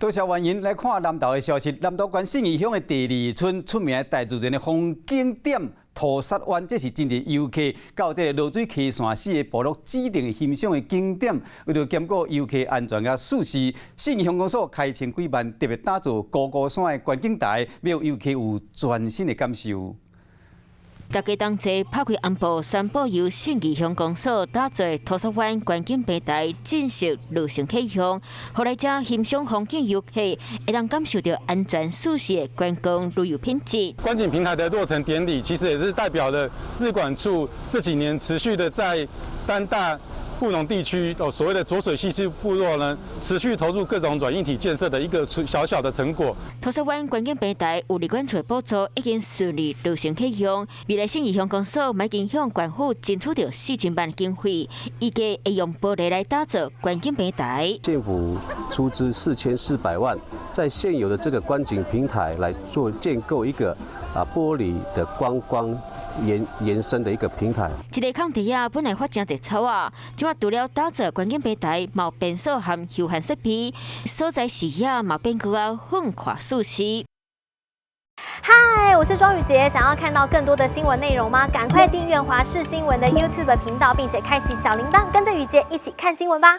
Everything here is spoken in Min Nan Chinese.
多謝原因來看南投的消息。南投縣信義鄉的第二村出名大自然的風景點塗虱灣，這是真濟遊客到這個濁水溪線四个部落指定的欣賞的景點。為著兼顧遊客安全佮舒適，信義鄉公所開千幾萬，特別打造高高山的觀景台，予遊客有全新的感受。大家同齊拍開紅布，宣布由信義鄉公所打造塗虱灣觀景平台正式落成啟用，予來遮欣賞風景遊客會當感受著安全舒適的觀光旅遊品質。觀景平台的落成典禮，其實也是代表了日管處這幾年持續的在丹大布農地區哦，所謂的濁水溪西部落呢，持續投入各種軟硬體建設的一個小小的成果。塗虱灣觀景平台有日管處補助，已經順利落成啟用。未來信義鄉公所嘛已經向縣府爭取著4000萬經費，預計會用玻璃來打造觀景平台。政府出資4400萬，在現有的這個觀景平台來做建構一個玻璃的觀光延伸的一個平台。這个空地啊，本來發誠濟草仔，這馬除了打造觀景平台，嘛有便所和休閒設備，所在視野嘛變閣較遠闊舒適。嗨，我是莊宇傑，想要看到更多的新聞內容嗎？趕快訂閱華視新聞的 YouTube 頻道，並且開啟小鈴鐺，跟着宇傑一起看新聞吧。